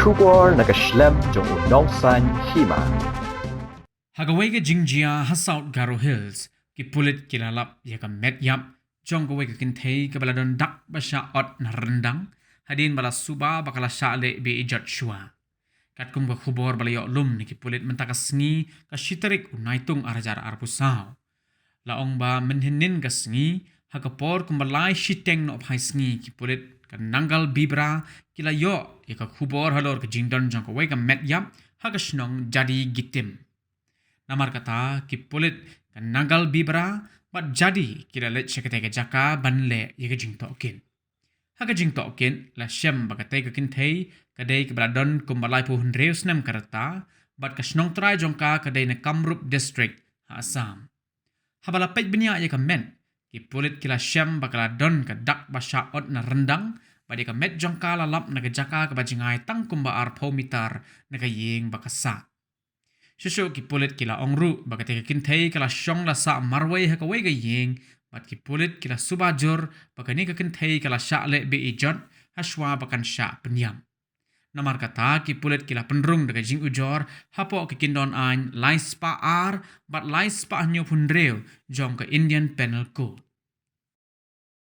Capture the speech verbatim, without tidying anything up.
Khubor na ka shlem jong u Nongsaiñ Hima. Ha kawei ka jingjia ha South Garo Hills, ki pulit ki la lap ïa ka met ïap jong kawei ka kynthei kaba la don dak ba shah ot na ryndang, hadien ba la suba ba ka la shah leh be-ijot shuwa. Katkum ka khubor ba la ïoh lum na ki pulit mynta ka sngi, ka shi tarik u Naitung ar hajar arphew saw. La ong ba mynhynnin ka sngi, ha ka por kumba lai shiteng nohphai sngi, ki pulit ka Nangal Bibra ki la ïoh ïa ka khubor halor ka jingdon jong kawei ka met ïap ha ka shnong Jadi Gitim. Namar kata, ki pulit ka Nangal Bibra bad Jadi ki la leit sha katei ka jaka ban leh ïa ka jingtohkit. Ha ka jingtohkit, la shem ba katei ka kynthei ka dei kaba la don kumba laiphew hynriew snem ka rta, bad ka shnong trai jong ka ka dei na Kamrup District ha Assam. Haba la peit bniah ïa ka met, ki pulit ki la shem ba ka la don ka dak ba shah ot na ryndang, bad ïa ka met jong ka la lap na ka jaka kaba jngai tang kumba arphew mitar na ka ïing ba ka sah. Shuh shuh ki pulit ki la ong ruh ba katei ka kynthei ka la shong la sah marwei ha kawei ka ïing, bad ki pulit ki la suba jur ba kane ka kynthei ka la shah leh be-ijot, ha shuwa ba kan shah pynïap. Namar kata, ki pulit ki la pynrung da ka jingujor hapoh ki kyndon aiñ lai spah ar bad lai spah hynñiewphew hynriew jong ka Indian Penal Code.